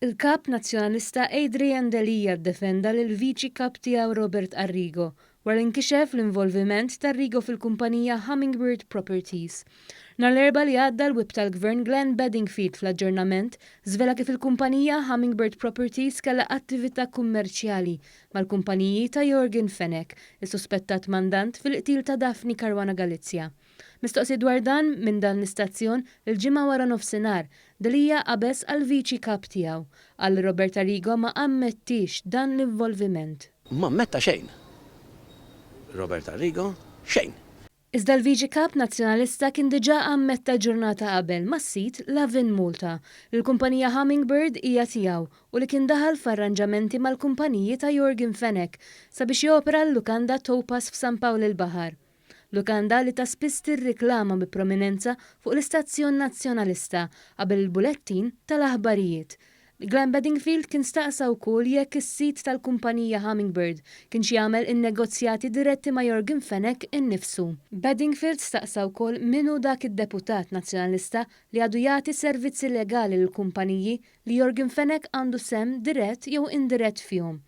Il-Kap Nazzjonalista Adrian Delia ddefenda lill-Viċi Kap tiegħu Robert Arrigo wara li nkixef l-involviment t'Arrigo fil-kumpanija Hummingbird Properties. Nhar l-Erbgħa li għadda l-Whip tal-Gvern Glenn Bedingfield fl-Aġġornament żvela kif il-kumpanija Hummingbird Properties kellha attività kummerċjali mal-kumpaniji ta' Yorgen Fenech, is-suspettat mandant fil-qtil ta' Daphne Caruana Galizia. Mistoqsi dwar dan minn dan l-istazzjon il-Ġimgħa waranofsinhar, Delia qabeż għall-Viċi Kap tiegħu. Qal li Robert Arrigo ma ammettiex dan l-involviment. M'ammetta xejn. Robert Arrigo, xejn. Iżda l-Viċi Kap Nazzjonalista kien diġà ammetta ġurnata qabel mas-sit Lovin Malta li l-kumpanija Hummingbird hija tiegħu u li kien daħal f'arranġamenti mal-kumpaniji ta' Yorgen Fenech sabiex jopera l-lukanda Topaz f'San Pawl il-Baħar. Lukanda li ta' spiss tirriklama bi prominenza fuq l-istazzjon Nazzjonalista qabel il-bulettin tal-aħbarijiet. Glenn Bedingfield kien staqsa wkoll jekk is-sid tal-kumpanija Hummingbird kienx jagħmel in-negozjati diretti ma' Yorgen Fenech innifsu. Bedingfield staqsa wkoll min hu dak id-deputat Nazzjonalista li għadu jagħti servizzi legali lill-kumpaniji li Yorgen Fenech għandu sehem dirett jew indirett fihom.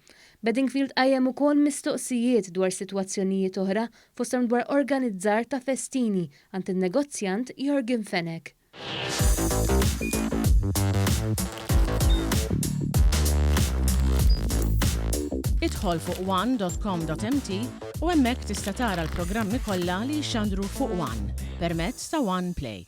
Bedingfield qajjem ukoll mistoqsijiet dwar sitwazzjonijiet oħra fosthom dwar organizzar ta' festini għand in-negozjant Yorgen Fenech. Idħol fuq one dot com dot mt u hemmhekk tista' tara l-programmi kollha li jixxandru fuq one permezz ta' One Play.